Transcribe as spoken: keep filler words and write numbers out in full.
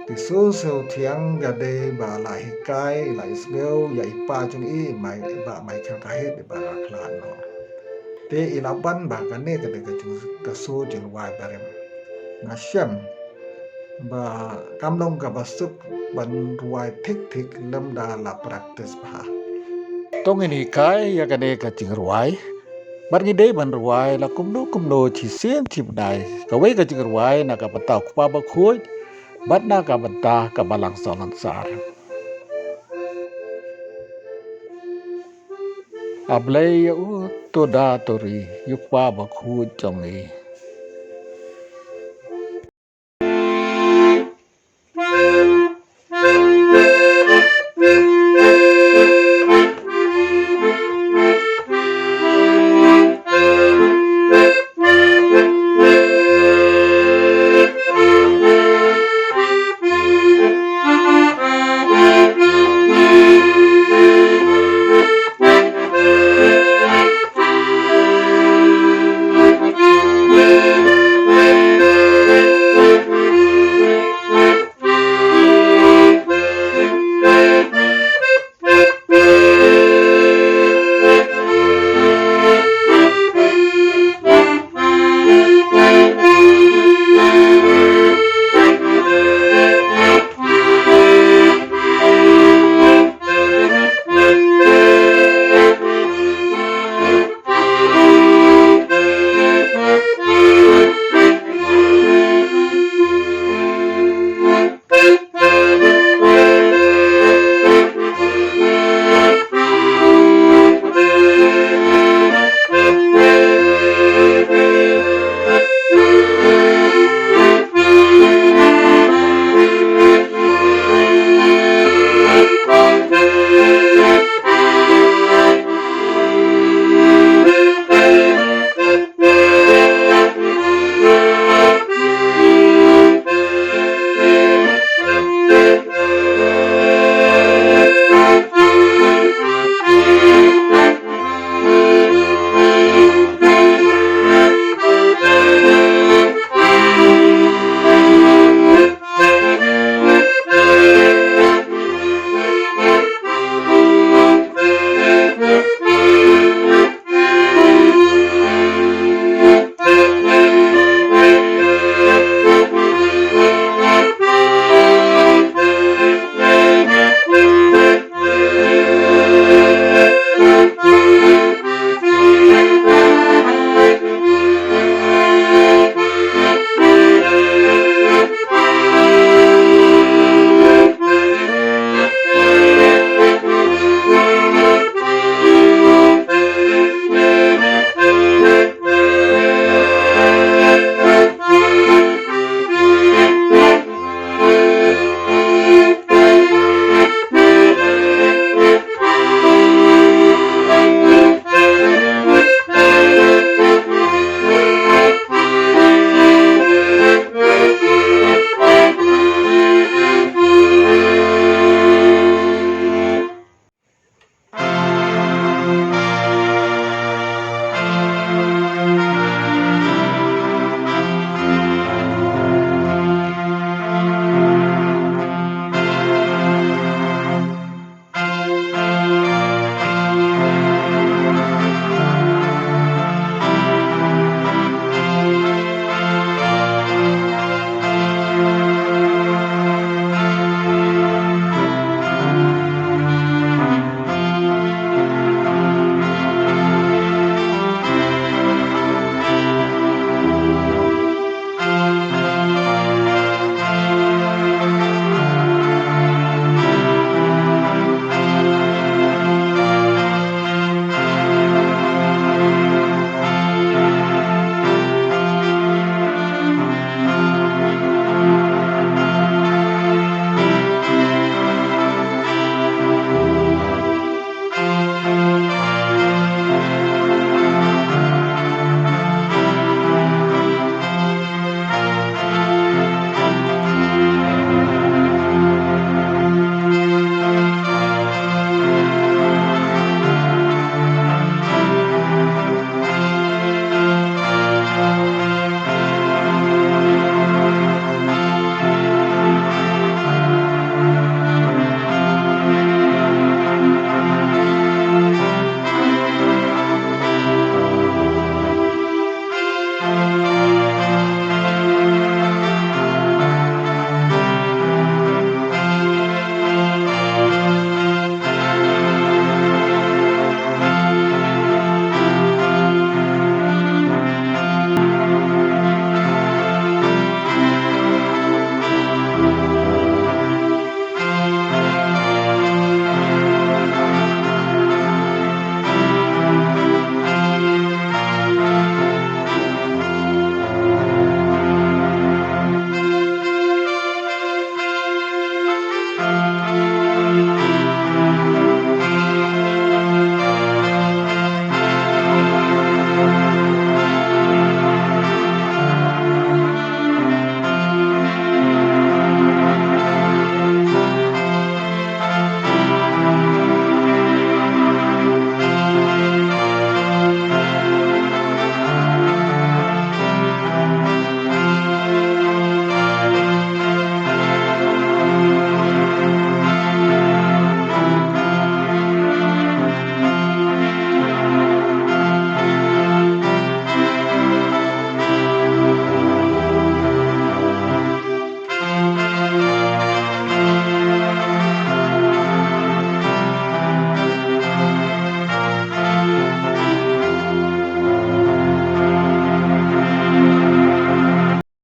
Te shu shu thiang ka dei ba la hikai, la isngew ïa i pa jong i, mai ba mai khang kahit ba la khlad noh. Te i la ban ba kane ka dei ka jing ka shu jingrwai barim. Nga shem ba kam long kaba suk ban rwai thik thik lymda la practice bha. To ngin hikai ïa kane ka jingrwai. Bad ngi dei ban rwai la kumno kumno shisien shibnai. Kawei ka jingrwai na ka bynta u kpa bakhuid bad na ka bynta ka balang solansar. A Blei ïa u to da to ri ïa u kpa bakhuid jong ngi.